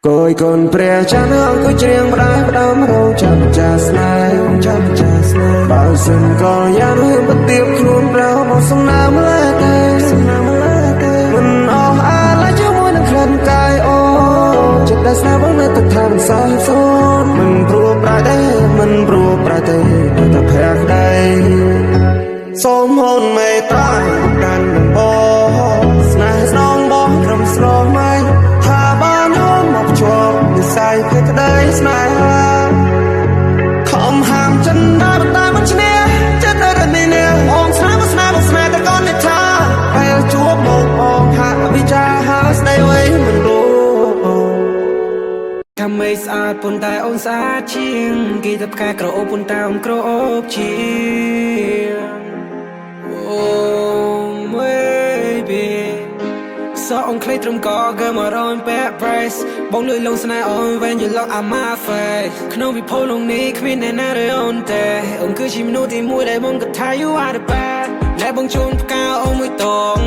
គយគុណព្រះច័ន្ទអង្គុយច្រៀងផ្ដាយផ្ដើមរងចាំចាស្នេហ៍ចាំចាស្នេហ៍បើសិនក៏យ៉ាងហឿបន្ទាបខ្លួនប្រោមកសំណាមលែទេសំណាមលែទេមិនអស់អាឡ័យជាមួយនឹងក្លិនកាយអូចិត្តដែលស្នេហ៍បងនៅតែថាមិនសាបសូន្យមិនព្រោះប្រាទេមិនព្រោះប្រាទេនៅតែភក្តីសូមហូនមេត្តាកាន់នឹងបងស្នេហ៍ស្នងបងត្រឹមស្រមៃថាបានអូនមកភ្ជាប់និស័យភក្តីស្នេហាខំហាមចិនដែរតែមិនឈ្នះចិត្តនៅតែមានអ្នកបងស្នេហ៍បងស្នេហ៍បងស្នេហ៍តែកូននេះថាពេលជួបមកបងហាក់វិចារហើយស្ដីអ្វីមិនรู้ ថាមេឃស្អាតប៉ុន្តែអូនស្អាតជាងគេទៅផ្កាក្រអូបប៉ុន្តែអូនក្រអូបជាង Oh maybe សក់អូនខ្លីត្រឹមកកើមករនពាក់ brace បងលួចលងស្នេហ៍អូន when you look at my face ក្នុងពិភពលោកនេះគ្មានអ្នកណាដូចអូនទេអូនគឺជាមនុស្សទីមួយដែលបងគិតថា you are the best ដែលបងជូនផ្កាអូនមួយតង